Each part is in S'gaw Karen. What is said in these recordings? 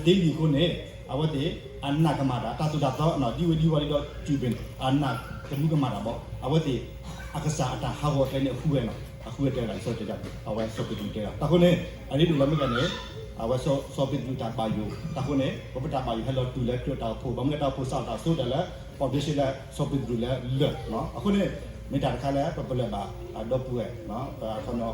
ဒ်လံာ်အဃိန့ၣ် အဝဲသ့ၣ် အနးကမၣ်တၢ် တၢ်သိၣ်တၢ်သီ ဒ်ဝဲဒ်ဝဲဒ်ဒီး စူၣ်ပ့ၤန့ၣ် အနးတမူကမၣ်တၢ်ဘၣ်. အဝဲသ့ၣ် အကစၢ်အတၢ်ဟးဂီၤကျဲန့ၣ် အဃုဝဲနီၤ အဃုဝဲတဲဝဲဒၣ် စီၤတဲဒၣ် အဝဲစီၤပ့းတရူးတဲဒၣ် တၢ်ဃိန့ၣ် အရ့ဒိၣ်လၢမ့ၢ်ကန့ၣ် အဝဲစီၤပ့းတရူးတၢ်ဘၣ်ယိၣ် တၢ်ဃိန့ၣ် ပပတၢ်ဘၣ်ယိၣ်ဟဲလီၤတုၤလၢခရံာ်အတၢ်အိၣ်ဖှိၣ် ဘၣ်မနုၤတၢ်အိၣ်ဖှိၣ်စးထီၣ်တၢ်စိတၢ်လၢ foundation လၢစီၤပ့းတရူးလၢလၢာ် အဃိန့ၣ် မ့ၢ်တၢ်တခါလၢပပလၢၢ်ဘၣ် ဒီပုၢ်ဝဲၢ် ပခီပညီ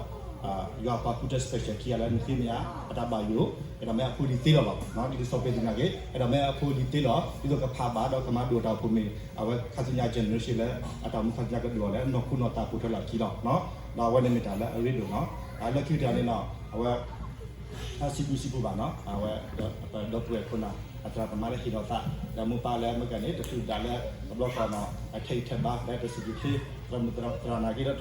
ယွၤပှၤကူၣ်တၢ် special ခံဂၤလၢနဃ့မ့ၢ်ဧါ အတၢ်ဘၣ်ယိၣ် အဲၣ်ဒိးမ့ၢ်အဖိလံၤသ့လီၤလီၤ. ဒ်သိးစီၤပ့းတရူးနာ်က့ အဲၣ်ဒိးမ့ၢ်အဖိလံၤသ့လီၤ ဒ်သိးကဖးဘၣ်ဒီးကမၤဒိၣ်တၢ်အိၣ်ဖှိၣ်မ့ၢ် အဝဲခါဆူညါ generation လၢ အတၢ်အိၣ်မူခါဆူညါကဒိၣ်အီၤလၢ နီၢ်ခိနီၢ်သးအိၣ်ဖှိၣ်ထီၣ်လၢအခံလီၤ. ဒီးအဝဲန့ၣ်မ့ၢ်တၢ်လၢအရ့ဒိၣ်နီၤ လၢခံကတၢၢ်န့ၣ်နီၤ အဝဲ စံးဘျုးစံးဖှိၣ်ဘၣ်နီၤ အဝဲ ဒီပုၢ်ဝဲၢ်ခိၣ်နၢ် အသရၣ်သမါလၢဟ့ၣ်လီၤသး ဒီးမိၢ်ပၢ်လၢမ့ၢ်ကန့ၣ် တချုးဒၣ်လၢ တဘျီဃီနီၤ အထဲအံၤထဲဘါ လၢတစူၢ်တချ့ သရၣ်မုၣ်သရၣ်နာ်က့ဒီး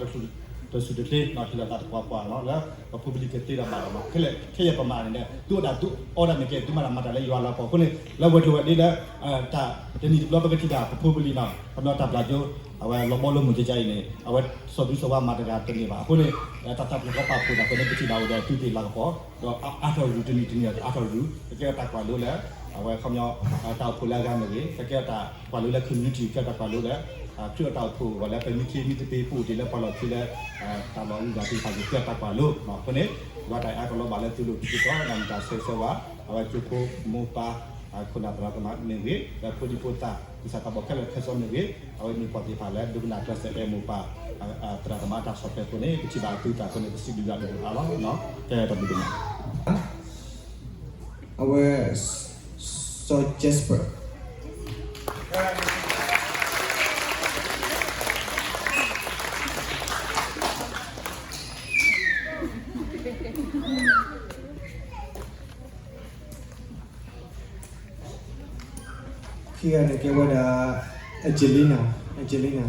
တဘျီဃီ တစူၢ်တချ့နီၤ ဟ့ၣ်လီၤသးသပှၢ်ပှၢ်နီၤ လၢပဖိပလံၤကသ့ဒီးဘၣ်လီၤနီၤ ခဲလၢာ်ခဲယဲၢ်ပမၤန့ၣ် သုအိၣ်ဒၣ်သုအီဒၣ်န့ၣ်ကဲ သုမၤတၢ်မၤတၢ်လၢယွၤလီၤပှီၢ်အဃိန့ၣ် လၢဝဲၤကျိၤဝဲၤဒ့လၢ တၢ်တနံၤတဘျီပကထံၣ်ဘၣ်ပဖိပလံၤနီၤ ခီပညီတၢ်ပျၢ်ကၠိ အဝဲလီၤဘီလိမုၢ်ကကါအံၤန့ၣ် အဝဲစီၤဘံစီၤဝါမၤတဂၤတန့ၢ်ဘၣ်အဃိန့ၣ် တၢ်သးပှၢ်ဃီပာ်ဖှိၣ်တၢ်ဃိန့ၣ် ပထံၣ်ဘၣ်ဝဲဒီးသုသ့ၣ်လၤကပီၤ ဒီးအါထီၣ်ရူၢ်တနံၤတနံၤအါထီၣ်ရူၢ် ကကဲထီၣ်တၢ်ကွၢ်လိလၢ အဝဲခီပညီ တၢ်အိၣ်ဖှိၣ်လၢအဂၤမ့ၢ်ဂ့ၤ ကကဲထီၣ်တၢ်ကွၢ်လိလၢ community ကဲထီၣ်တၢ်ကွၢ်လိလၢ ခရံာ်အတၢ်အိၣ်ဖှိၣ်အဂီၢ်လၢပမ့ၢ်ခ့မ့ၢ်တပ့ၤပအိၣ်တ့ၢ်လၢပှၤလီၢ်ခံလၢ တၢ်လီၤဂုၤဂၤသ့ၣ်တဖၣ်ကကဲထီၣ်တၢ်ကွၢ်လိအဃိန့ၣ် ယွၤတၢ်အဲၣ်အါကလီၤဘၣ်လၢသုလိၤသုကတီၢ် ဒီးမ့ၢ်တၢ်ဆၢဂ့ၤဆၢဝါ အဝဲကၠိဖိမိၢ်ပၢ် ခိၣ်နၢ်သရၣ်သမါမ့ၢ်ဂ့ၤ ဒီးဖိဒံဖိသၣ် ကစၢ်သးဘီခဲလၢာ်ခဲဆ့မ့ၢ်ဂ့ၤ အဝဲမ့ၢ်ပှၤသ့ၣ်တဖၣ်လၢဒိကနၣ်ကျဲးစၢးအဲၣ်မိၢ်ပၢ် သရၣ်သမါတၢ်ဆီၣ်ထွဲအဃိန့ၣ် ပထံၣ်ဘၣ်အသုသးအဃိန့ၣ် ပစံးဘျုးယွၤဒိၣ်ဒိၣ်အါလီၤ. ကဲတၢ်ဘျုးဒိၣ်မး အဝဲ စီၤ Jasper ခံဂၤန့ၣ်ကဲဝဲဒၣ် Angelina, Angelina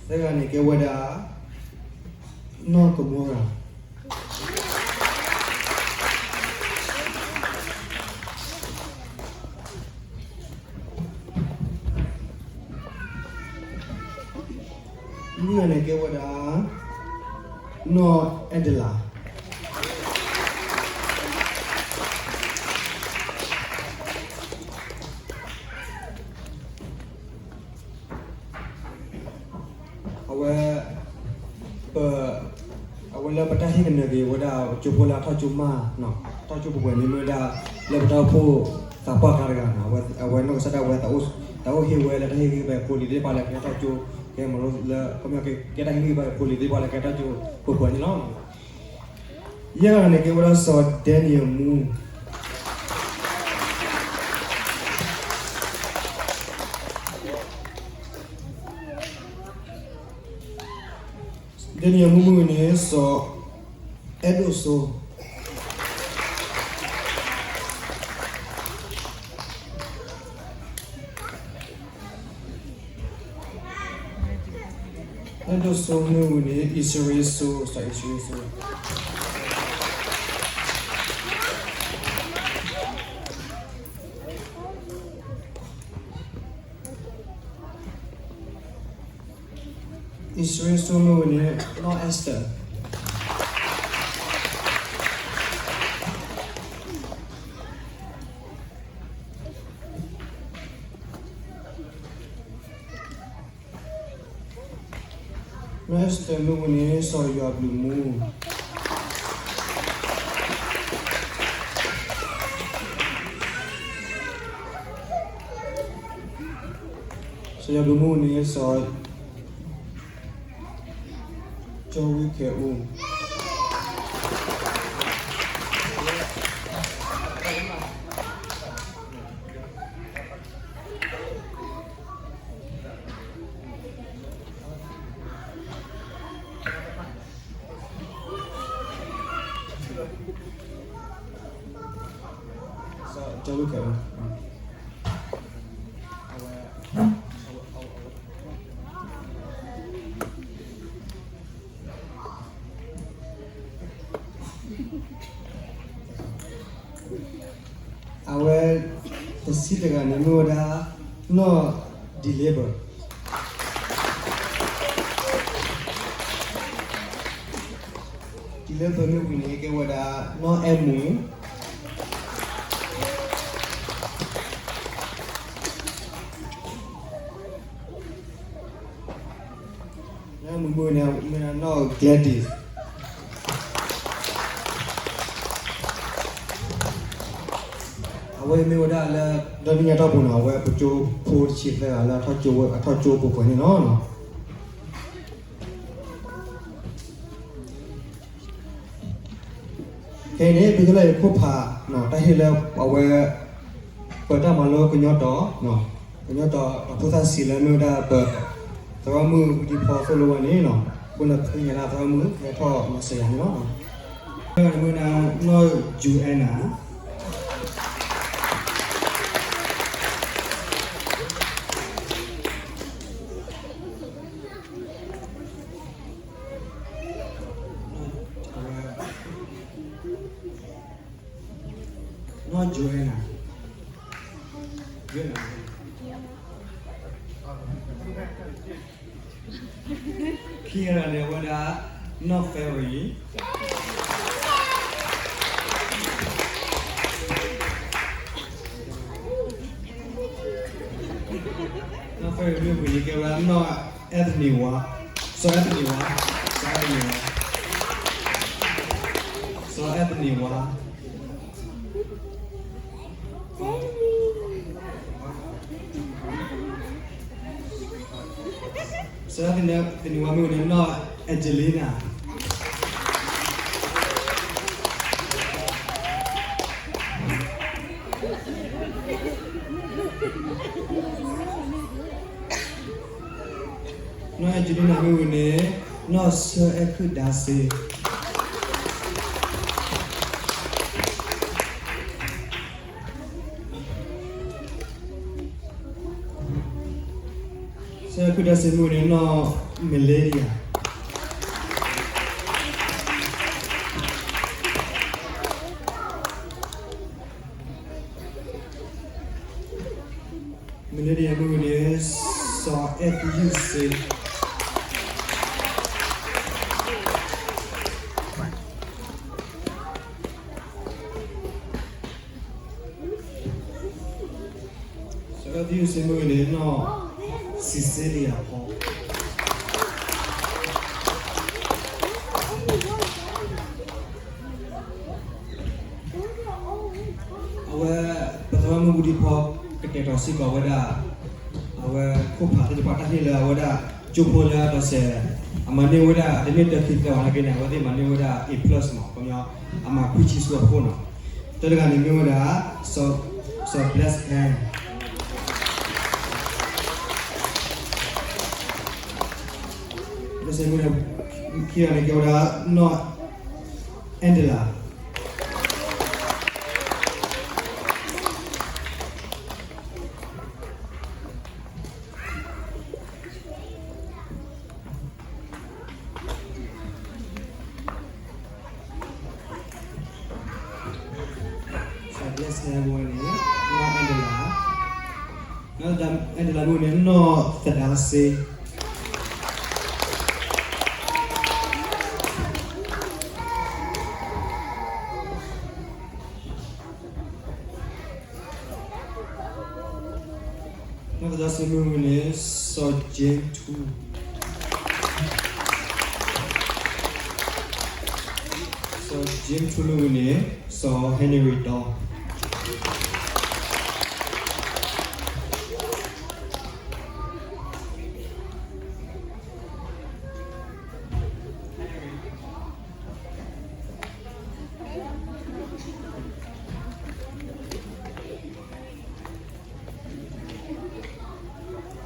သၢဂၤန့ၣ်ကဲဝဲဒၣ် နီၢ်ကမီၤရၤ လွံၢ်ဂၤန့ၣ်ကဲဝဲဒၣ် နီၢ်အဲဒလး အဝဲ ပ အဝဲလၢပတၢ်ဟ့ၣ်ကနၢၤက့ၤဝဲဒၣ်ကၠိဖိလၢအထီၣ်ကၠိမး အထီၣ်ကၠိပှဲၤပှဲၤန့ၣ်မ့ၢ်ဝဲဒၣ် လၢပတၢ်အိၣ်ဖှိၣ်သးပှၢ်တဂၤနီၤ အဝဲနီၢ်ကစၢ်ဒၣ်ဝဲ တၢ်အိၣ်ဟ့ၣ်ဝဲလၢတၢ်ဟ့ၣ်ဂံၢ်ဘါဖိလံၤသ့ၣ်တဖၣ်လၢကဟဲထီၣ်ကၠိ ကဲမၤလိလၢ ခီပညီကဲတၢ်ဟ့ၣ်ဂံၢ်ဘါဖိလံၤသ့ၣ်တဖၣ်လၢကဟဲထီၣ်ကၠိ ပှဲၤပှဲၤန့ၣ်လီၤ. ယဲၢ်ဂၤန့ၣ်ကဲဝဲဒၣ်စီၤ Daniel မူ Daniel မူမ့ၢ်ဝဲန့ၣ် စီၤ အဲၣ်ဒိၣ်စိ အဲၣ်ဒိၣ်စိမ့ၢ်ဝဲန့ၣ် အံၣ်စရ့စိ စီၤအံၣ်စရ့စိ အံၣ်စရ့စိမ့ၢ်ဝဲန့ၣ် နီၢ် Esther နီၢ် Esther မ့ၢ်ဝဲန့ၣ် စီၤယွၤဘျုးမူ စီၤယွၤဘျုးမူန့ၣ် စီၤ ကၠီဝံခဲအူ စီၤကၠီဝံခဲအူ အဝဲ အဝဲ ထံၣ်တဂၤန့ၣ်မ့ၢ်ဝဲဒၣ် နီၢ် Deliver. Deliver မ့ၢ်ဝံၤန့ၣ် ကဲဝဲဒၣ် နီၢ်အဲၣ်မူ နီၢ်အဲၣ်မူန့ၣ် မ့ၢ်နီၢ် Gladys. အဝဲမ့ၢ်ဝဲဒၣ်လၢ ဒီနံၣ်ညါတီၢ်ပူၤန့ၣ် အဝဲပကၠိဖိတဆံသၢဂၤလၢအထီၣ်ကၠိပှဲၤန့ၣ်လီၤ. ခဲအံၤန့ၣ် ဖဲလၢယခိၣ်ဖး တၢ်ဟ့ၣ်လၢအဝဲ ပတၢ်မၤလိကညီတီၤ ကညီတီၤ တီၤဖိသၣ်ဆံးလၢမ့ၢ်ဝဲဒၣ်ပ သရၣ်မုၣ်ဝူဒံဖီသိၣ်လိဝဲန့ၣ်လီၤ. အဃိန့ၣ် ပသ့ၣ်ညါလၢသရၣ်မုၣ်ကဟဲထီၣ်မၤစၢၤယၤန့ၣ်လီၤ. မ့ၢ်ဝဲဒၣ် နီၢ် Joanna. နီၢ် Joanna. ခံဂၤန့ၣ် အဝဲဒၣ် နီၢ် Fairy. နီၢ် Fairy မ့ၢ်ဝံၤန့ၣ် ကဲဝဲဒၣ် နီၢ် Anthony ဝါ, စီၤ Anthony ဝါ, စီၤ Anthony ဝါ, စီၤ Anthony ဝါ. စီၤ Anthony ဝါမ့ၢ်ဝံၤန့ၣ် နီၢ် Angelina. နီၢ် Angelina မ့ၢ်ဝံၤန့ၣ် နီၢ် ဆၢအဲၣ်ခုၣ်ဒါစ့. ဆၢအဲၣ်ခုၣ်ဒါစ့မ့ၢ်ဝံၤန့ၣ် နီၢ် Melinda. Melinda မ့ၢ်ဝံၤန့ၣ် စီၤအဲၣ်သယုၢ်စ့. စီၤအဲၣ်သယုၢ်စ့မ့ၢ်ဝံၤန့ၣ် နီၢ် Cecilia ဖီ. အဝဲ ပသရၣ်မုၣ်ဝူဒံဖီ ကတဲာ်ကတီၤစ့ၢ်ကီးဝဲဒၣ် အဝဲခိၣ်ဖးသ့ၣ်တဖၣ်တၢ်ဟ့ၣ်လၢအဝဲဒၣ် ကၠိဖိလၢအဒိးစဲး အမၤန့ၢ်ဝဲဒၣ် တမ့ၢ်တၢခံသၢဘၣ်နာ်က့န့ၣ် အဝဲသ့ၣ်မၤန့ၢ်ဝဲဒၣ် A plus မး ခီပညီ အမၤခွံဆံဆူအဖီခိၣ်နီၤ. တၢတဂၤန့ၣ်မ့ၢ်ဝဲဒၣ် စီၤ Bless Hand. လၢစဲးမ့ၢ်ဝဲဒၣ် ခံဂၤန့ၣ်ကဲဝဲဒၣ် နီၢ် Angela. စီၤ Bless Hand မ့ၢ်ဝဲန့ၣ် နီၢ် Angela, နီၢ် Angela မ့ၢ်ဝဲန့ၣ် နီၢ်သဒါစ့. နီၢ်သဒါစ့မ့ၢ်ဝဲန့ၣ် စီၤ James ထူ, စီၤ James ထူမ့ၢ်ဝဲန့ၣ် စီၤ Henry တီ.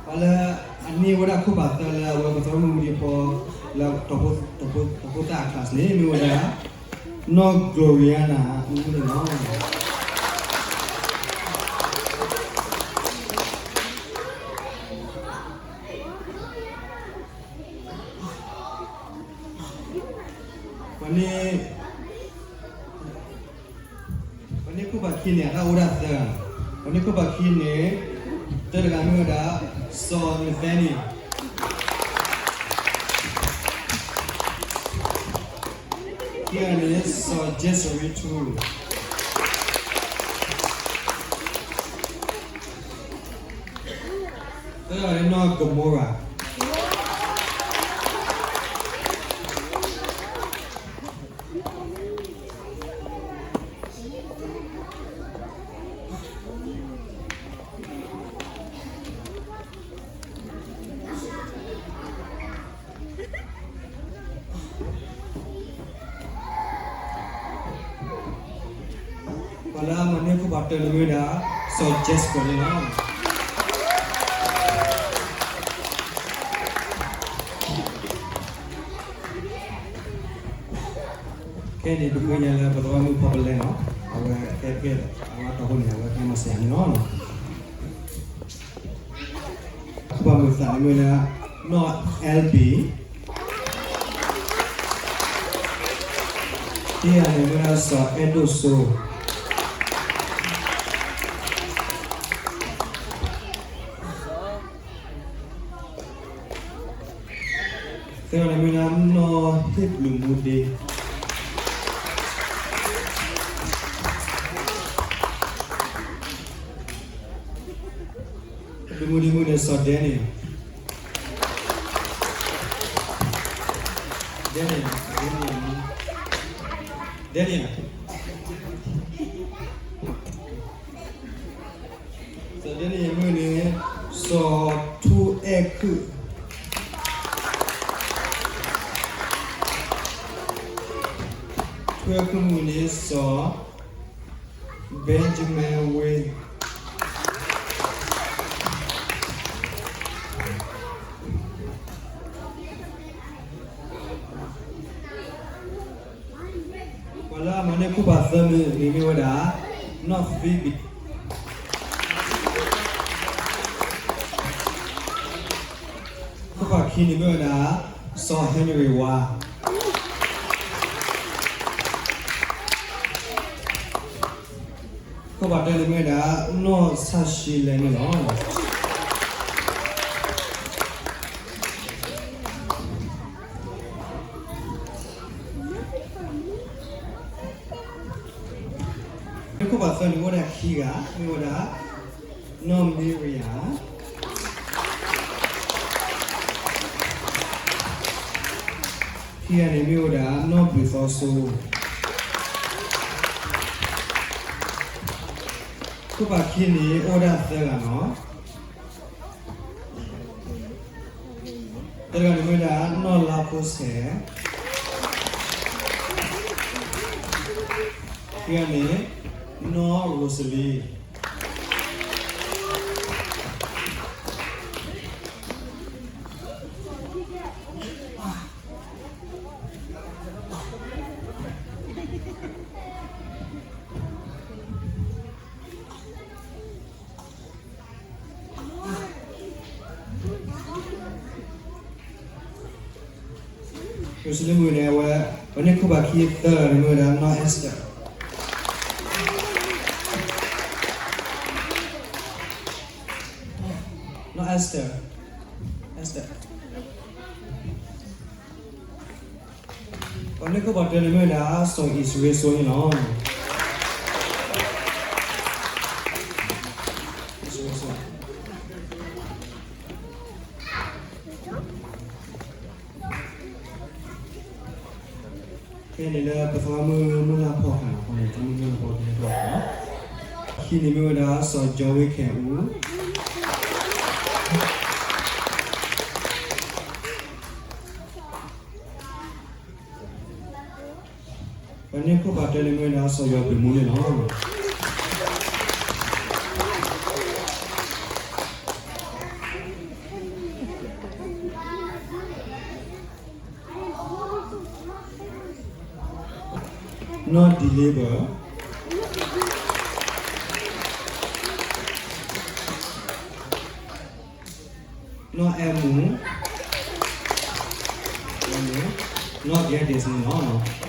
ပှၤလၢအန့ၢ်ဝဲဒၣ်ခိၣ်ဖးသၢလၢအဝဲပသရၣ်မုၣ်ဝူဒံဖီ လၢ တီၤဖိသၣ်အ class န့ၣ် မ့ၢ်ဝဲဒၣ် နီၢ် Gloriana အူန့ၣ်လီၤ. ပှၤန့ၢ် ပှၤန့ၢ်ခိၣ်ဖးခံန့ၣ် အတၢ်အိၣ်ဒၣ်သၢဂၤလီၤ. ပှၤန့ၢ်ခိၣ်ပာ်ခံန့ၣ်, တၢတဂၤမ့ၢ်ဝဲဒၣ် စီၤ Nathaniel, ခံဂၤန့ၣ် စီၤ Jezreel ထူ, သၢဂၤန့ၣ် နီၢ် Gomorrah. ပှၤလၢအမၤန့ၢ်ခိၣ်ပာ်တၢန့ၣ်မ့ၢ်ဝဲဒၣ် စီၤ Jasper န့ၣ်လီၤ. ခဲအံၤန့ၣ် ပဃ့ကညးလၢပသရၣ်မုၣ်ဖီပလဲနီၤ, အဝဲကဲကဲ, အဝဲတီခိၣ်န့ၣ် အဝဲကဲမၤစၢၤယၤန့ၣ်လီၤ. ခိၣ်ပာ်မုာ်သးန့ၣ်မ့ၢ်ဝဲဒၣ် နီၢ် Elby, ခံဂၤန့ၣ်မ့ၢ်ဝဲဒၣ် စီၤ အဲၣ်ဒိၣ်စိ သၢဂၤန့ၣ်မ့ၢ်ဝဲဒၣ် နီၢ် ဟ့ၣ်ဘျုးမူဒ့, ဟ့ၣ်ဘျုးမူဒ့မုၣ်န့ၣ် စီၤ Daniel, Daniel, Daniel, Daniel, စီၤ Daniel မ့ၢ်န့ၣ် စီၤ ထူအဲၣ်ခုၣ်, ထူအဲၣ်ခုၣ်မုၣ်န့ၣ် စီၤ Benjamin ဝ့, ပှၤလၢအမၤန့ၢ်ခိၣ်ပာ်သၢန့ၣ်မ့ၢ်ဝဲဒၣ် နီၢ် Phoebe, ခိၣ်ပာ်ခံန့ၣ်မ့ၢ်ဝဲဒၣ် စီၤ Henry ဝါ, ခိၣ်ပာ်တၢန့ၣ်မ့ၢ်ဝဲဒၣ် နီၢ် ဆၣ်ရှံလဲန့ၣ်လီၤ. ခိၣ်ပာ်သၢန့ၣ်မ့ၢ်ဝဲဒၣ်ခံဂၤ, မ့ၢ်ဝဲဒၣ် နီၢ် Maria, ခံဂၤန့ၣ်မ့ၢ်ဝဲဒၣ် နီၢ် ဘျုးသီစိ, ခိၣ်ပာ်ခံန့ၣ် အိၣ်ဝဲဒၣ်သၢဂၤနီၤ. တဂၤန့ၣ်မ့ၢ်ဝဲဒၣ် နီၢ် လါဖိဆဲး, ခံဂၤန့ၣ် နီၢ် ရိစလံ. ရိစလံမုၣ်န့ၣ် အဝဲ ပှၤန့ၢ်ခိၣ်ပာ်ခံသၢဂၤန့ၣ်မ့ၢ်ဝဲဒၣ် နီၢ် Esther, နီၢ် Esther, Esther. ပှၤန့ၢ်ခိၣ်ပာ်တၢန့ၣ်မ့ၢ်ဝဲဒၣ် စီၤ အံၣ်စရ့စိန့ၣ်လီၤ. အံၣ်စရ့စိ. ခဲအံၤန့ၣ်လၢပသရၣ်မုၣ်မုၢ်လၢ်ဖီၣ်ဃာ်န့ၣ်, သရၣ်မုၣ်မုၢ်လၢ်ဖီၣ်တဟဲထီၣ်ဘၣ်. ခံန့ၣ်မ့ၢ်ဝဲဒၣ် စီၤ ကၠီဝ့ခဲအူ, ပှၤန့ၢ်ခိၣ်ပာ်တၢန့ၣ်မ့ၢ်ဝဲဒၣ် စီၤယွၤဘျုးမူန့ၣ်လီၤ. နီၢ် Deliver, နီၢ် အဲမူ, နီၢ် Gladys န့ၣ်လီၤ.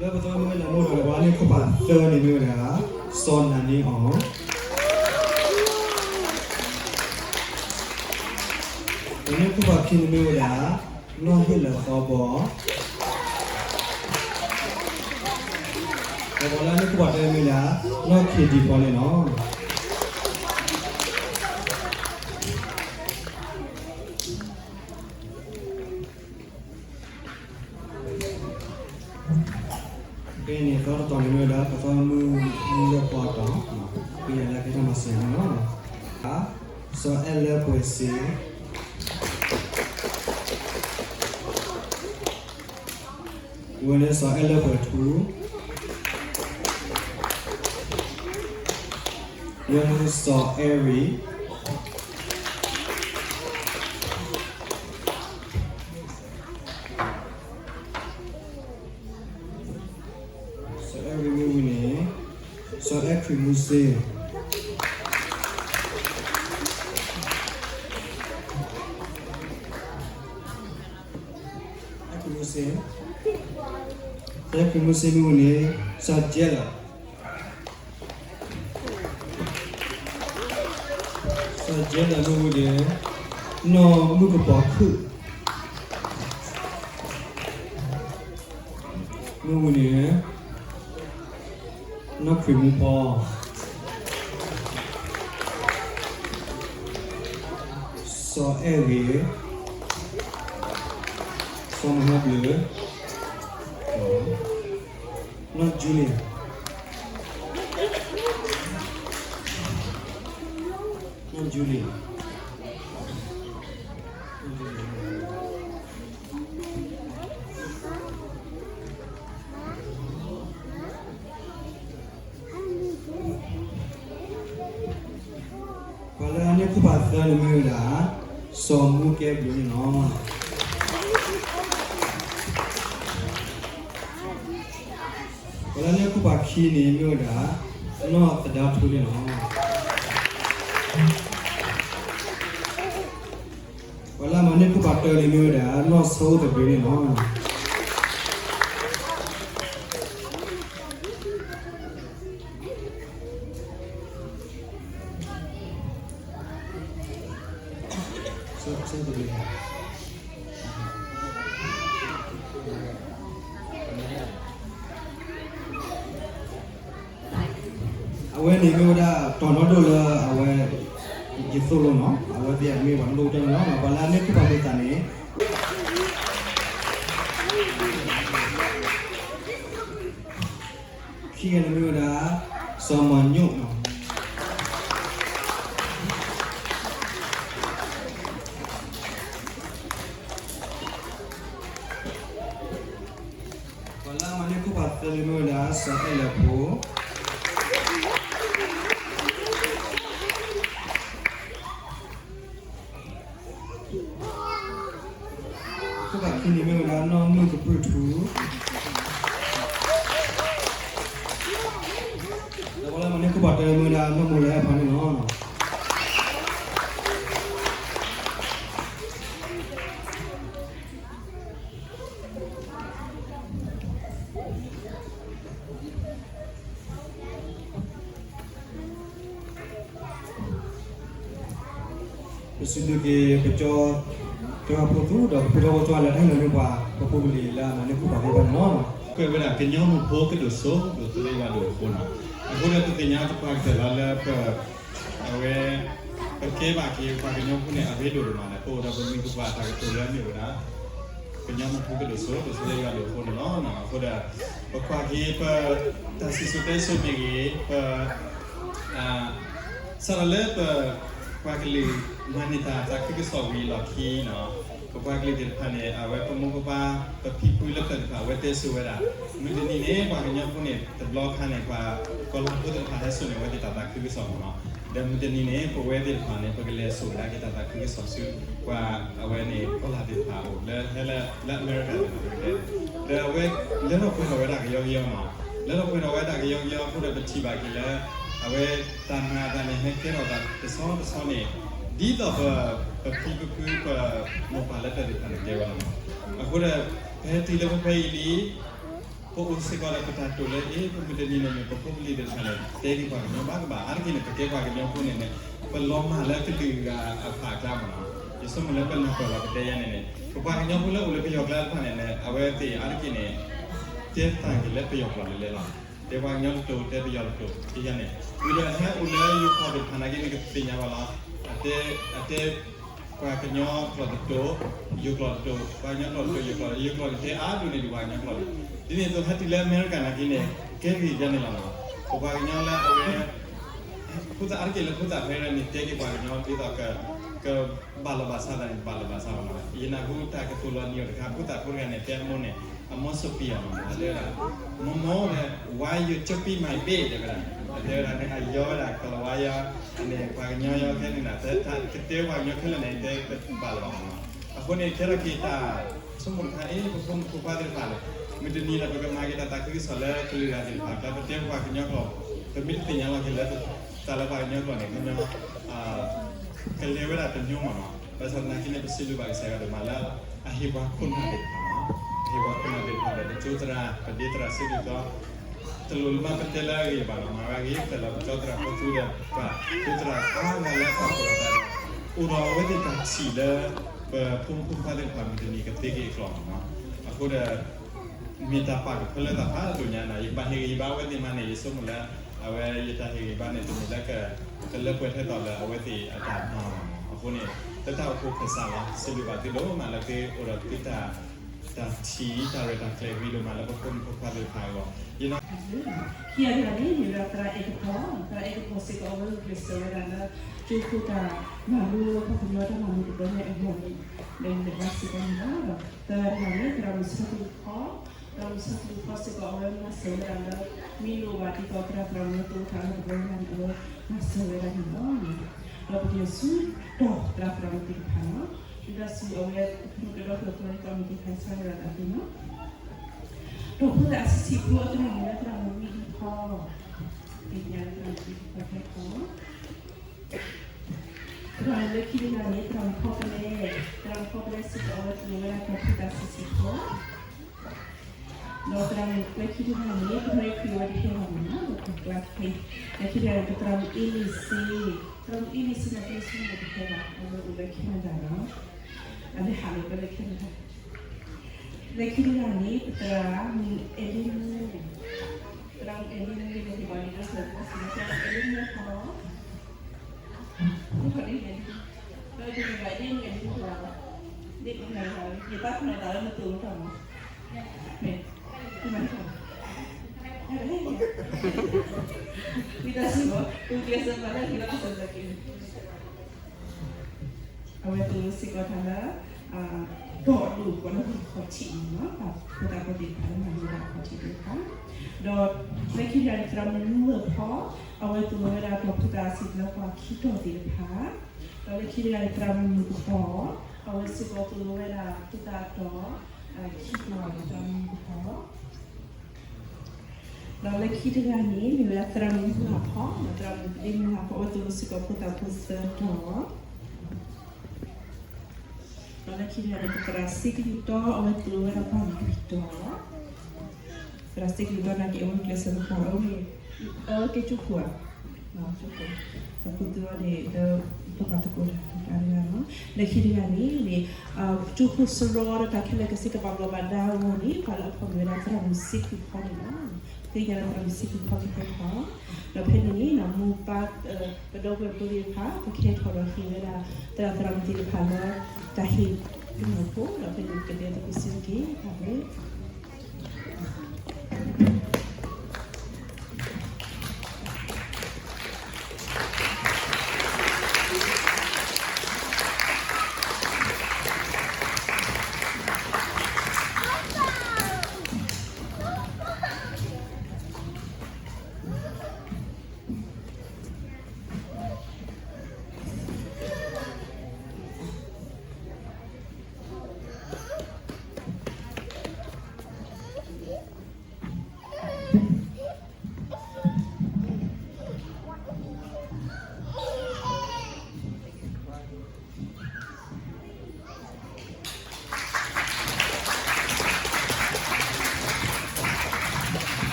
လၢပသရၣ်မုၣ်လၢမိၢ်ဒီး ပှၤလၢန့ၢ်ခိၣ်ဖးသၢန့ၣ်မ့ၢ်ဝဲဒၣ် စီၤနၤန့အီၤ, ပှၤန့ၢ်ခိၣ်ဖးခံန့ၣ်မ့ၢ်ဝဲဒၣ် နီၢ်ဟ့ၣ်လၢသီဘီ, ဒီးပှၤလၢန့ၢ်ခိၣ်ဖးတၢန့ၣ်မ့ၢ်ဝဲဒၣ် နီၢ်ခ့ဒံဖီန့ၣ်လီၤ. ဖဲန့ၣ်သီတတီၤန့ၣ်မ့ၢ်ဝဲဒၣ် ပသရၣ်မုၣ်မုၢ်လၢပှဲၤတီၤ, ဖဲန့ၣ်လၢကဲထီၣ်မၤစၢၤန့ၣ်လီၤ. စီၤအဲၣ်လၢပှဲၤစ့, ဝဲန့ၣ်စီၤအဲၣ်လၢပှဲၤထူ, ဝဲန့ၣ်စီၤအဲၣ်ရံၤ စီၤအဲၣ်ရံၤမ့ၢ်ဝံၤန့ၣ် စီၤအဲၣ်ခရံာ်မူစ့, အဲၣ်ခရံာ်မူစ့, စီၤအဲၣ်ခရံာ်မူစ့မ့ၢ်ဝံၤန့ၣ် စီၤကဲလၢာ် စီၤကဲလၢာ်မ့ၢ်ဝံၤန့ၣ် နီၢ်မုၣ်ကပီၤခုၣ်, မ့ၢ်ဝံၤန့ၣ် နီၢ်ခရံာ်မူဖီ, စီၤအဲၣ်ဂ့ၤ, စီၤမုၢ်ဟါဘျုး, နီၢ်ကၠူလံၤ, နီၢ်ကၠူလံၤ ပှၤလၢအန့ၢ်ခိၣ်ဖးသၢန့ၣ်မ့ၢ်ဝဲဒၣ် စီၤမူကဲဘျုးန့ၣ်လီၤ. ပှၤလၢအန့ၢ်ခိၣ်ဖးခံန့ၣ်မ့ၢ်ဝဲဒၣ် နီၢ်သဒါထူန့ၣ်လီၤ. ပှၤလၢအမၤန့ၢ်ခိၣ်ဖးတၢန့ၣ်မ့ၢ်ဝဲဒၣ် နီၢ်ဆၢအိၣ်သဘျ့န့ၣ်လီၤ. အဝဲန့ၣ်မ့ၢ်ဝဲဒၣ်တၢ်နီၢ်ဒိၣ်လၢအဝဲ ယသိၣ်လိနီၤ, အဝဲသ့ၣ်အမ့ၢ်ပှၤနီၢ်ဒိၣ်ကတၢၢ်န့ၣ်လီၤ. ပှၤလၢအန့ၢ်ခိၣ်ဖးမ့ၢ်သးန့ၣ် ခံဂၤန့ၣ်မ့ၢ်ဝဲဒၣ် စီၤမၤညိၣ်နီၤ. ပှၤလၢအမၤန့ၢ်ခိၣ်ဖးသၢန့ၣ်မ့ၢ်ဝဲဒၣ် စီၤအဲၣ်လၢဖိ ခိၣ်ဖးခံန့ၣ်မ့ၢ်ဝဲဒၣ် နီၢ်မုၢ်ကပြုၢ်ထူ, ဒီးပှၤလၢအမၤန့ၢ်ခိၣ်ဖးတၢန့ၣ်မ့ၢ်ဝဲဒၣ် နီၢ်မိၢ်လၢအဖါန့ၣ်လီၤ. ပစံးဘျုးက့ၤ ပကၠီ ကၠီဖိသူဒီး ပဖိထီၣ်ဖိကၠီလၢတၢ်ဟ့ၣ်လီၤန့ၢ်ပှၤ ပဖိပလံၤလၢအမၤန့ၢ်ခိၣ်ဖးသ့ၣ်တဖၣ်န့ၣ်လီၤ. ကွဲးဝဲဒၣ်ကညီမုၢ်ဖိကဒိၣ်စိ ဒိၣ်သလဲယွၤဒိၣ်အဃိနီၤ. အဃိဒီးပသ့ၣ်ညါတပှၤကတၢၢ်လီၤလၢပ အဝဲ ပကဲဘၣ်က့ၤပှၤကညီဖိန့ၣ် အရ့ဒိၣ်ဒိၣ်မးဒီး ပအိၣ်ဒီးပမံၤပပှၢ်တၢ်ကတိၤလၢအမ့ၢ်ဝဲဒၣ် ကညီမုၢ်ဖိကဒိၣ်စိ ဒိၣ်စိလၢယွၤဒိၣ်အဃိန့ၣ်လီၤ. အဃိဒီး ပကွၢ်က့ၤပ တၢ်စံၣ်စိၤတဲစိၤမ့ၢ်ဂ့ၤ ပ စးထီၣ်လၢပ ပှၤကလုာ်မၤန့ၢ်တၢ်သးခုကစီၣ်ဝံၤအလီၢ်ခံနီၤ, ပပှၤကလုာ်သ့ၣ်တဖၣ်န့ၣ် အဝဲပမိၢ်ပပၢ် ပဖံဖုလၢပျၢၤသ့ၣ်တဖၣ် အဝဲတဲဆိဝဲဒၣ် မုၢ်တနံၤန့ၣ် ပှၤကညီဖိန့ၣ် တဘျီခါန့ၣ် ပှၤကီၢ်လၤဖိသ့ၣ်တဖၣ်ဟဲစိာ်န့ၢ်အဝဲသ့ၣ်တၢ်သးခုကစီၣ်မ့ၢ်နီၤ. ဒီးမုၢ်တနံၤန့ၣ် ပဝဲသ့ၣ်တဖၣ်န့ၣ် ပကလဲၤစိာ်ဝဲဒၣ်က့ၤတၢ်သးခုကစီၣ်ဆူ ပှၤအဝဲန့ၣ် ကီၢ်လၤသ့ၣ်တဖၣ်အအိၣ်လၢ ဟဲလၢ လၢအမဲရကၤသ့ၣ်တဖၣ် ဒီးအဝဲ လၢထီၣ်ပှဲၤထီၣ်ဝဲဒၣ်ကယီကယီမ့ၢ် လၢထီၣ်ပှဲၤထီၣ်ဝဲဒၣ်ကယီကယီအဃိဒီး ပထံၣ်ဘၣ်က့ၤလၢ အဝဲတၢ်မၤအသးန့ၣ် ဟဲကဲထီၣ်သးတဆီတဆီန့ၣ် ဒ်သိးပ ပဖံပဖု ပမိၢ်ပၢ်လၢတၢ်သ့ၣ်တဖၣ်န့ၣ်ကဲဝဲလီၤ. အဃိဒီး ပဟဲတုၤလၢဖဲဖဲအံၤလံ ပအိၣ်စ့ၢ်ကီးဒီးပတၢ်တိာ်လၢ အ့ ပမုၢ်တနံၤန့ၣ်န့ၣ် ပဖိပလံၤသ့ၣ်တဖၣ်န့ၣ် တဲက့ၤပှၤကညီဘၣ်ကဘၣ် အါတက့ၢ်န့ၣ် ပကဲပှၤကညီဖိန့ၣ်န့ၣ် ပလီၤမၢ်လၢကလုာ်ဂၤအဖးအကျါမ့ၢ်နီၤ. ယဆိကမိၣ်လၢပနၢ်ပၢၢ်လီၤပတဲယါန့ၣ်န့ၣ် ပပှၤကညီဖိလၢအိၣ်လၢပယီၤကျါတဖၣ်န့ၣ်န့ၣ် အဝဲသ့ၣ်အါတက့ၢ်န့ၣ် တဲသးက့ၤလၢပယီၤကျိာ်လဲၤလဲၤလီၤ. တဲပှၤကညီတတိာ် တဲပယီၤတတိာ် တဲယါန့ၣ် ဝံၤဒီးဟဲအိၣ်လၢယိၤကီၢ်သ့ၣ်တဖၣ်နာ်က့န့ၣ် ကသ့ၣ်ညါဘၣ်လီၤ. အတဲ အတဲ ပှၤကညီကျိာ်တတိာ် ယိၤကျိာ်တတိာ် ပှၤကညီကျိာ်တတိာ် ယိၤကျိာ်တတိာ် ယိၤကျိာ်န့ၣ်တဲအါဒိၣ်န့ၢ်ဒံးပှၤကညီကျိာ်န့ၣ် ဒ်န့ၣ်အသိးဟဲတုၤလၢအမဲရကၤနာ်က့န့ၣ် ကဲဂ့ၤယါန့ၣ်လီၤနီၤ. ပပှၤကညီလၢအဝဲ ဖိသၣ်အါတက့ၢ်လၢဖိသၣ်ဖဲရဲၣ်န့ၣ် တဲက့ၤပှၤကညီဒ်သိးက ကဘၣ်လီၤဘၣ်စးသးန့ၣ် ဘၣ်လီၤဘၣ်စးဘၣ်နီၤ. ယနာ်ဟူတၢ်ကတိၤလီၤနံၤအီၤတခါ ဖိသၣ်ဖိတဂၤန့ၣ် တဲအမိၢ်န့ၣ် အမိၢ်စီၤပံယၤမ့ၢ်နီၤ တဲဝဲဒၣ် မိၢ်မိၢ် why you chopping my bed တဲဝဲဒၣ် တဲဝဲဒၣ်န့ၣ် အယီဝဲဒၣ် ကလၤဝါယါ န့ၣ် ပှၤကညီယါခဲန့ၣ် ကတဲပှၤကညီခဲလၢာ်န့ၣ် တဲကဘၣ်လီၤဘၣ်နီၤ. အဃိန့ၣ် ကဲထီၣ်က့ၤတၢ်ဆိကမိၣ်တခါ အ့ ပဖိမုၣ်ဖိခွါသ့ၣ်တဖၣ်န့ၣ် မုၢ်တနံၤဒီး ပကမၤက့ၤတၢ်သးခုကစီၣ်လၢကလုာ်ဂၤသ့ၣ်တဖၣ် ကျါပတဲပှၤကညီကျိာ် ပမ့ၢ်တသ့ၣ်ညါလီၤက့ၤလၢ တၢ်လၢပှၤကညီကျိာ်န့ၣ် ကညီ ကလဲၤဝဲဒၣ်တညီမ့ၢ်နီၤ. ဘၣ်ဆၣ်သနာ်က့န့ၣ် ပစံးဘျုးဘၣ်ကစၢ်ယွၤဒိၣ်မးလၢ အဟ့ၣ်ပှၤခိၣ်နၢ်သ့ၣ်တဖၣ်နီၤ. အဟ့ၣ်ပှၤခိၣ်နၢ်သ့ၣ်တဖၣ်ဒီး ပကၠိသရၣ် ပဒ့သရၣ်စ့ၢ်ကီး တလိၣ်လၢမ့ၢ်ပတဲလၢအဂ့ၢ်ဘၣ်နီၤ မၤဝဲအဂ့ၢ် ပတဲလီၤပကၠိသရၣ်ဖိသူဒီး ပှၤကၠိသရၣ်အါဂၤလၢပှၤကိးလီၤသးဒီး အိၣ်ဒီးအဝဲသ့ၣ်တၢ်ထံၣ်လၢ ပဖိမုၣ်ဖိခွါသ့ၣ်တဖၣ်မုၢ်တနံၤကသ့က့ၤအကျိာ်မ့ၢ်နီၤ. အဃိဒီး မ့ၢ်တၢ်ပာ်ကဖၢလၢသးဖးဒိၣ်ညါနီၤ. ယကဘၣ်ဟ့ၣ်ဂံၢ်ဟ့ၣ်ဘါအဝဲသ့ၣ်မးန့ၣ် ယဆိကမိၣ်လၢ အဝဲယတၢ်ဟ့ၣ်ဂံၢ်ဟ့ၣ်ဘါန့ၣ် တမ့ၢ်လၢက ကလၢပှဲၤထဲသိးလၢအဝဲသ့ၣ်အတၢ်မၤဘၣ်နီၤ. အဃိန့ၣ် လၢတၢ်အိၣ်ဖှိၣ်ဖဲစးလီၤ စံးဘျုးဘၣ်သုဒိၣ်မးလၢသုအိၣ်ဒီးသုတၢ် တၢ်ထံၣ်တၢ်ရဲၣ်တၢ်ကျဲၤဂ့ၤဒိၣ်မးလၢပဖိမုၣ်ဖိခွါသ့ၣ်တဖၣ်အဂီၢ် ယနီၤ ခံဂၤတဂၤန့ၣ် မ့ၢ်ဝဲဒၣ်သရၣ်အဲၣ်ကပီၤ, သရၣ်အဲၣ်ကပီၤစ့ၢ်ကီး အဝဲဂုာ်ကျဲးစၢးဝဲဒၣ်လၢ ကၠိဖိတၢ်မၤလိလၢပှၤကညီတၢ်မၤလိတဘျီညါအဂီၢ်န့ၣ် လဲၤလဲၤဘၣ်စ့ၢ်ကီးန့ၣ်လီၤ. ဒီးသၢဂၤတဂၤန့ၣ် သရၣ်မုၣ်ဆၢကလုၢ်ဖီ, သရၣ်မုၣ်ဆၢကလုၢ်ဖီစ့ၢ်ကီး အဝဲမၤစၢၤဝဲဒၣ်လၢ မ့ၢ်လိၣ်ဘၣ်ဒ်သိးသရၣ်သရၣ်မုၣ်တအိၣ်တၢ်လၢတဘျီညါန့ၣ် အဝဲမၤစၢၤဝဲဒၣ်န့ၣ်လီၤ. ဒီးပကလဲၤဆူဒီးသရၣ်သရၣ်မုၣ်သ့ၣ်တဖၣ်နီၤ, ဒ်သိးစံးအဝဲ ပမ့ၢ်ကဒီးသရၣ်သရၣ်မုၣ်သ့ၣ်တဖၣ် ဆၢဝဲဒၣ်သးသ့နီၤ ဒီးဖိသၣ်အဆံးဆံးဖိအသရၣ်မုၣ်လၢသရၣ်မုၣ်ဝံၣ်အံၤဖီ, သ့ၣ်ညါလၢသရၣ်မုၣ်ဝံၣ်အံၤဖီခဲဖီ, သရၣ်လၢခံတဂၤန့ၣ် သရၣ်မုၣ်ဖီပလဲ, သရၣ်မုၣ်ဖီပလဲစ့ၢ်ကီး အဝဲသူဝဲဒၣ်ဒီးဖိသၣ်ဆံးဆံးဖိ, ဒီးသရၣ်မုၣ်လၢခံတဂၤန့ၣ် ပဟဲခရံာ်ဝဲတဟဲဘၣ်မ့ၢ်နီၤ, ဒီးပကျါတဖဲ, လၢခံတဂၤန့ၣ် ပသရၣ်မုၣ်အ့လံစ့, သရၣ်မုၣ်အ့လံစ့န့ၣ် ပဆိကမိၣ်တဟဲဘၣ်, အဝဲအိၣ်လၢ Canada နီၤ, အလဲၤဟးလီၤဝဲလၢ Canada လၢခံတဂၤန့ၣ် ပသရၣ်မုၣ်အဲၣ်လံမူ, သရၣ်မုၣ်အဲၣ်လံမူန့ၣ် ဟ့ၣ်ဘၣ်လံဒိၣ်စၢၤ သရၣ်မုၣ်အဲၣ်လံမူဟီ, ဟီဒ်န့ၣ်, ဒီးဒ်န့ၣ်ဘၣ်ဒ်န့ၣ်ဒ်န့ၣ်, ဒ်န့ၣ်ဘၣ် ယသးပ့ၤနီၣ်သးလၢနသိၣ်လိတၢ်မး, မ့ၢ်, ဝံသးစူၤ, ဝံကျဲးစၢးမၤလၢဟံၣ်လီၤကစၢ်သးက့ၤ အဝဲသိၣ်လိစ့ၢ်ကီးတၢ်လၢ ဒီးဒိၣ်ကီးလၢအခီၣ်ထံးန့ၣ်လီၤ, ဖိသၣ်ဖိသ့ၣ်တဖၣ်လၢမၤလိဒၣ်အခီၣ်ထံးသ့ၣ်တဖၣ်, ဒီးလၢခံတဂၤန့ၣ် သရၣ်မုၣ်မုၢ်အဖီ, အဝဲသိၣ်လိဝဲဒၣ်ဒီးဖိသၣ်အဆံးလၢပှၤခံတီၤသ့ၣ်တဖၣ်, ဒီးလၢခံတဂၤန့ၣ် သရၣ်မုၣ်မုၢ်ကပီၤ, အဝဲစ့ၢ်ကီးသိၣ်လိဝဲဒၣ်ဖိသၣ်အတီၤ ခံတီၤ သရၣ်မုၣ်မုၢ်ကပီၤ ဒီးလၢခံတဂၤန့ၣ် မ့ၢ်ဝဲဒၣ်သရၣ်မုၣ်မုၢ်ဟးဖီ, သရၣ်မုၣ်ဒ့မုၢ်ဟးဖီ အဝဲသိၣ်လိစ့ၢ်ကီးဖိသၣ်ဖိသၢတီၤ, ဒီးလၢခံတဂၤန့ၣ် ပသရၣ်စ့ကလုၢ်တီ အဝဲသိၣ်လိဝဲဒၣ်ပှၤလွံၢ်တီၤ, သရၣ်စ့ကလုၢ်တီနာ်က့ အဝဲကျဲးစၢးလၢပှၤအၢမ့ၢ် အဝဲကဲကၠိခိၣ်ဧါ, ကၠိခိၣ်, သကိးသုအီၤန့ၣ် လၢပပာ်သကိးတၢ်တဂၤနီၤ, လၢခံတဂၤန့ၣ် ကၠိခိၣ်စရီဒီးတၢ်ခဲလၢာ်ကစ့ကဘၣ်ဘျီးဘၣ်ဒါအဂီၢ်န့ၣ် ပှၤလၢအဖီၣ်မ့ၢ်ဝဲဒၣ်သရၣ်မုၣ်စ့ကလုၢ်ဖီန့ၣ်လီၤ. သ့ၣ်ညါလၢသရၣ်မုၣ်စ့ကလုၢ်ဖီကဟဲထီၣ်, ဒီးဖဲန့ၣ်န့ၣ် မိၢ်ပၢ် ပဒီပုၢ်ဝဲၢ်ဖိသ့ၣ်တဖၣ် ပကဟဲထီၣ်ဒီးဟ့ၣ်ဝဲဒၣ် သရၣ်သရၣ်မုၣ်သ့ၣ်တဖၣ်လၢ တၢ်ဟ့ၣ်ကမၢ်ဖိ ဒီးဖဲန့ၣ်ကဒဲသကိးစ့ၢ်ကီး တၢ်ဘျုး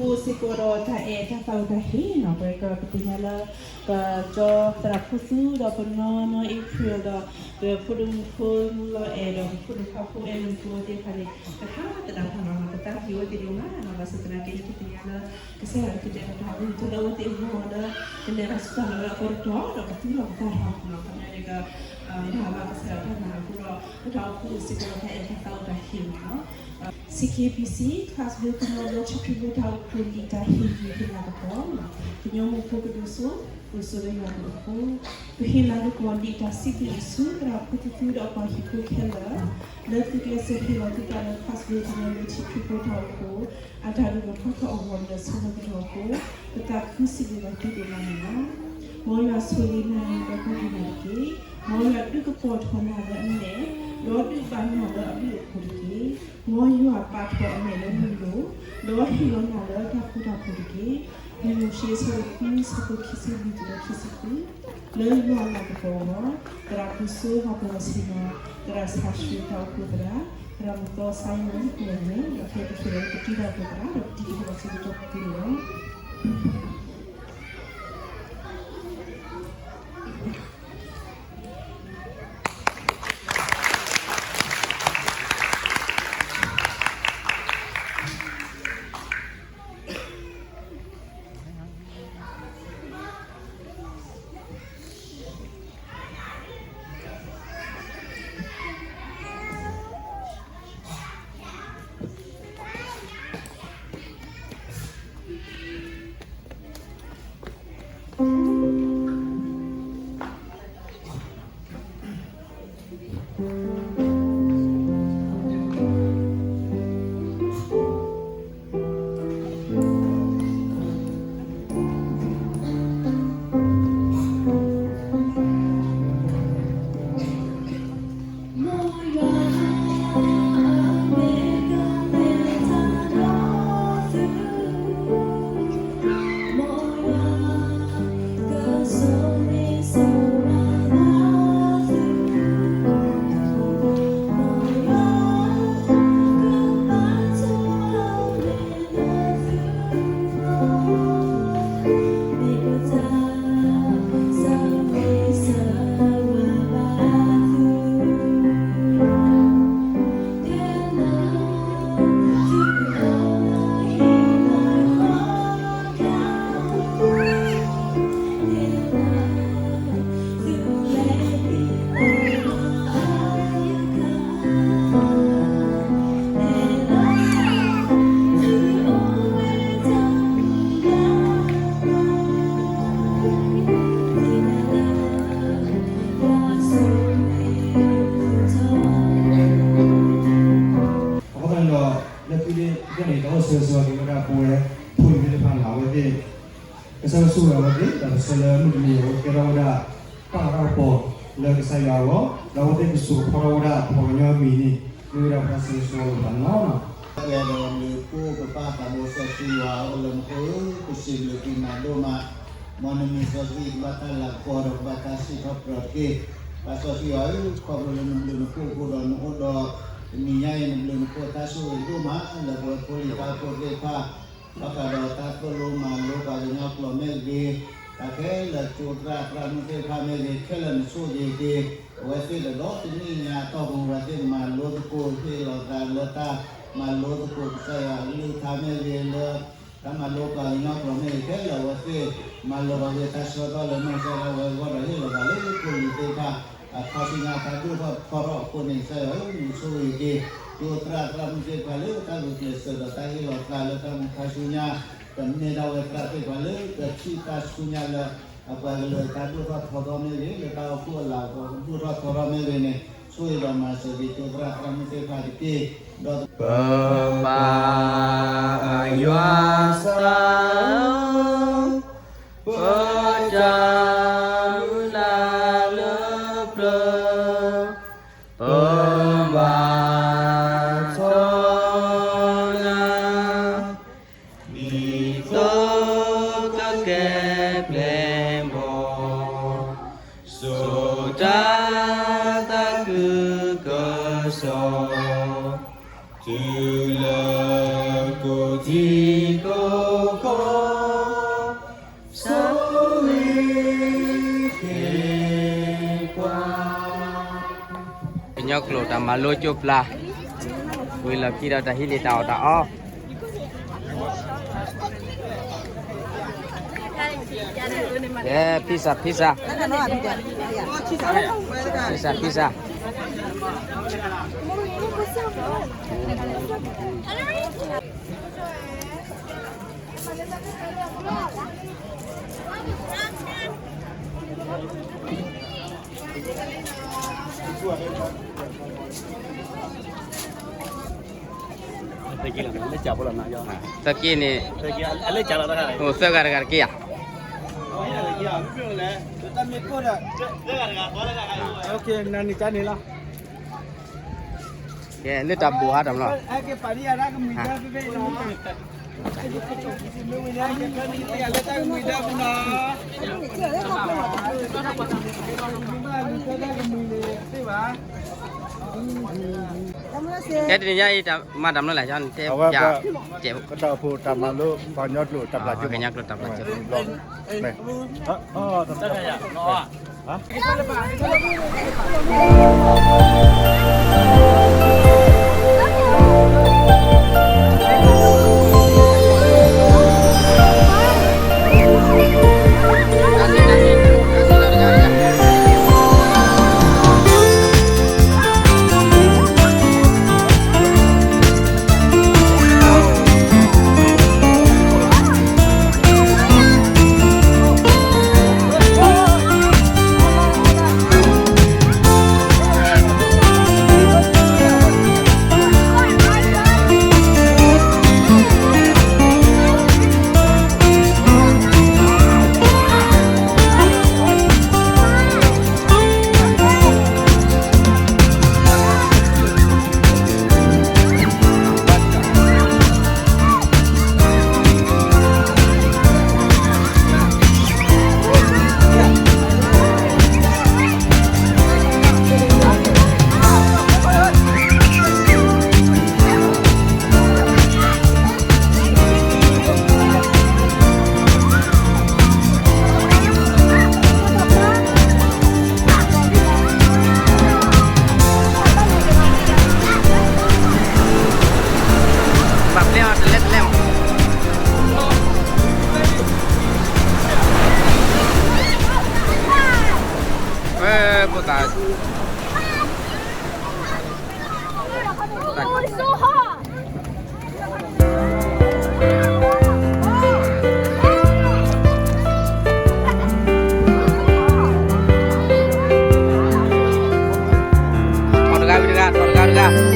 စ့ၢ်ကီးဒီးတၢ်အဲၣ်တၢ်သးအိၣ်တၢ်ဟ့ၣ်နီၤ ပကပသ့ၣ်ညါလၢ ကကၠီသရၣ်ဖိသူဒီးပနီၢ်နီၢ် April ဒီး ပဖိဒိၣ်မုၣ်ဖိလီၤအဲၣ်ဒီး ပဖိဒိၣ်ခွါဖိအဲၣ်လၢဖိသ့ၣ်တဖၣ်န့ၣ် ကဟးသဒၣ်တၢ်နီၤ ပသးဟ့ဝဲသ့ၣ်ဒိၣ်မးနီၤ ဘၣ်ဆၣ်သနာ်က့န့ၣ် ပသ့ၣ်ညါလၢ ကစၢ်ယွၤကတဲာ်ကတီၤအဂ့ၢ်တလၢအဝဲသ့ၣ်အဂီၢ်လၢ ကလဲၤတၢ်ဆူတၢ်လီၢ်လၢအကတီၢ်ဒီးကသူၣ်ထီၣ်ပသးထီၣ်နီၤ ခီဖျိန့ၣ်က မၤဘၣ်ကစၢ်ယွၤတၢ်မၤအဃိဒီး ပတၢ်အိၣ်ဖှိၣ်စ့ၢ်ကီးဒီးတၢ်အဲၣ်တၢ်သးအိၣ်တၢ်ဟ့ၣ်နီၤ စံးက့ ပံစံ Clarksville ကညီဘျီထံခရံာ်ဖိတၢ်အိၣ်ဖှိၣ်လံာ်တၢ်ဟ့ၣ်ဂံၢ်ဟ့ၣ်လၤကပီၤ ကညီမိၢ်ဖိကဒိၣ်စိ ဒိၣ်စိလၢယွၤအဘျုးအဃိ ပဟ့ၣ်လၤကပီၤလံာ်တၢ်စံးဘျုးအီၤဆူသရၣ်ဖိတသူဒီးအပှၤဟံၣ်ဖိခဲလၢာ် လၢသုကျဲးစၢးဟ့ၣ်လီၤသုသးလၢ Clarksville ကညီဘျီထံခရံာ်ဖိတၢ်အိၣ်ဖှိၣ် အတၢ်ဂ့ၢ်ကီထီၣ်အဂီၢ်လၢဆၢကတီၢ်အဃိ ပသးခုစံးဘျုးဘၣ်သုဒိၣ်မးန့ၣ်လီၤ. မ်ယွၤဆိၣ်ဂ့ၤနၤဒီးကီၢ်ပူၤနၤတက့ၢ်. မ်ယွၤဒုးကပီၤထီၣ်နၤလၢအမဲာ်, ဒီးဒုးဘၣ်နၤလၢအဘျုးအဖှိၣ်တက့ၢ်. မ်ယွၤပာ်ထီၣ်အမဲာ်လၢနလိၤ, ဒီးဟ့ၣ်လီၤနၤလၢတၢ်ဃူတၢ်ဖိးတက့ၢ်. မ့ၢ်မိၤၡ့အဆၢဒိၣ်ဃု ဆၢဖိခံဆံလွံၢ်တုၤလၢခံဆံဃု, လၢယွၤအလၤကပီၤအဂီၢ်, သရၣ်ဒိၣ်စိ ဟီၣ်ပဝဲဆ့ၣ်နီၤ, သရၣ်စီဆှံတၢ်အိၣ်ဖှိၣ်သရၣ်, သရၣ်မုၣ်သီစါယိၣ် မုၣ်ကဝဲၤမဲာ် ဒီးခဲအံၤပဃ့လီၤလၢပတံၤတၢ်အိၣ်ဖှိၣ်သရၣ် ဒီးပတံၤတၢ်အိၣ်ဖှိၣ်သရၣ်စုကတီၢ်ပူၤန့ၣ်လီၤ. အဃိသတးန့ၣ်ဒီး လၢခံန့ၣ် တၢ်အိၣ်ဆၢဂ့ၤဆၢဝါက့ၤဝဲဒၣ်ပဝဲ ဖိလံၤသ့ၣ်တဖၣ်န့ၣ် အဝဲသ့ၣ် ကစၢ်ယွၤဆိၣ်ဂ့ၤအဝဲသ့ၣ် ဒီးပဆၢလၢမုၢ်တနံၤအံၤ အဝဲကဲထီၣ်ဝဲဒၣ် ပၢ်လၢတၢ်ကပီၤလၢကစၢ်ယွၤအဂီၢ်, ဒီးအဝဲသ့ၣ်ကစိာ်ကဖီထီၣ်ဝဲဒၣ်ပှၤကညီအမံၤန့ၣ် မ့ၢ်ဝဲဒၣ်ပတၢ်ဆၢဂ့ၤဆၢဝါလီၤပသးန့ၣ်လီၤ. ပှၤဒီးမုၢ်လၢ်ဖိကပၢ်သးဘိစီဆှံယွၤအိၣ်လၢနအိၣ်, ပစံးဘျုးက့ၤနၤဒိၣ်မး, မ်နမံၤစီဆှံကဘၣ်တၢ်လၤကပီၤဒီးကဘၣ်တၢ်စံးထီၣ်ပတြၢၤတက့ၢ်. ပၢ်စီဆှံယွၤဧၢ, ခီဖျိလၢနဘျုးနဖှိၣ်အဃိဒီး နအိၣ်ဒီးတနံၤညါအံၤ နဘျုးနဖှိၣ်တၢ်ဆိၣ်ဂ့ၤဒိၣ်မး လၢပဝဲဖိလံၤတၢ်အိၣ်ဖှိၣ်သ့ၣ်တဖၣ် ဘၣ်ဃးဒီးတၢ်သိၣ်လိမၤလိပှၤကညီကျိာ်မ့ၢ်ဂ့ၤ, တၢ်ခဲလၢာ်ကၠိသရၣ်သရၣ်မုၣ်သ့ၣ်တဖၣ်မ့ၢ်ဂ့ၤ ခဲလၢာ်နဆိၣ်ဂ့ၤက့ၤ အဝဲသ့ၣ်ဒီး တနံၣ်ညါအတီၢ်ပူၤ အဝဲသ့ၣ်မၤလိသကိးဟ့ၣ်လီၤသးလၢတၢ်မၤလိသကိးကစၢ်ယွၤအကလုၢ်ကထါမ့ၢ်ဂ့ၤ လၢတၢ်မၤလိပှၤကညီကျိာ်မ့ၢ်ဂ့ၤ ခဲလၢာ်အဝဲသ့ၣ် မၤလိပှၤဂ့ၤတၢ်ဆၢကတီၢ်လၢနီၢ်ကစၢ်ဒၣ်ဝဲအဂီၢ်ဒီး ဟ့ၣ်လီၤသးလၢဖိလံၤသ့ၣ်တဖၣ် အခါဆူညါတၢ်ဒိၣ်ထီၣ်ထီထီၣ်အဃိန့ၣ် ကစၢ်ယွၤဧၢ နဆိၣ်ဂ့ၤက့ၤ ကၠိသရၣ်သရၣ်မုၣ်သ့ၣ်တဖၣ်လၢတၢ်ဂုာ်ကျဲးစၢးဒီးတၢ်ဟ့ၣ်လီၤသးလၢတၢ်မူခါဆူညါ ကမ့ၢ်ဒၣ်ဝဲသရၣ်သ့ၣ်တဖၣ်လၢကထံၣ်တၢ်ဆူညါလၢ အပှၤကလုာ်တၢ်ဒိၣ်ထီၣ်ထီထီၣ်မ့ၢ်ဂ့ၤ လၢတၢ်အိၣ်ဖှိၣ်အလၤကပီၤကဒိၣ်ထီၣ်ထီထီၣ်မ့ၢ်ဂ့ၤန့ၣ် ဆိၣ်ဂ့ၤဒီးမၤစၢၤက့ၤကၠိသရၣ်သရၣ်မုၣ်သ့ၣ်တဖၣ်တက့ၢ်. ဒီး ပပၢ်ယွၤသးဧၢ, ပတၢ်မုၢ်လၢ်လၢပျၢၤ, ပဘါထီၣ်နၤ, ဒ်သိးကကဲပျဲၢ်ဘီၣ်, စိာ်တၢ်သးခုကစီၣ်, တုၤလၢကိးထံကိး ကညီကျိာ်တၢ်မၤလိကၠိပျၢ်, ဝံၤလီၢ်ခံဒီးတၢ်ဟံးန့ၢ်တၢ်အီၣ်တၢ်အီ, ကဲ pizza pizza, pizza pizza. သၢက့န့ၣ်, အိၣ်သၢဂၤတဂၤတက့ဧါ. ကဲ လၢတၢ်ဘိၣ်ဟးတၢ်မလီၤ. ကဲ တနံၤညါအံၤ တၢ်မၤတၢ်မနုၤလဲၣ်, တဲပျး, ကညီကျိာ်တၢ်မၤလိ, ကညီကျိာ်တၢ်ပျၢ်ကၠိ, ပာ်ပျဲအီၤတလဲတလဲမး, ဖိသၣ် ထီၣ်တဂၤဝံၤတဂၤ, ထီၣ်တဂၤတဂၤ. က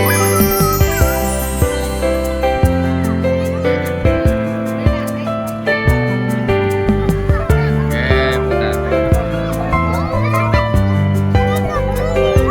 ဲ,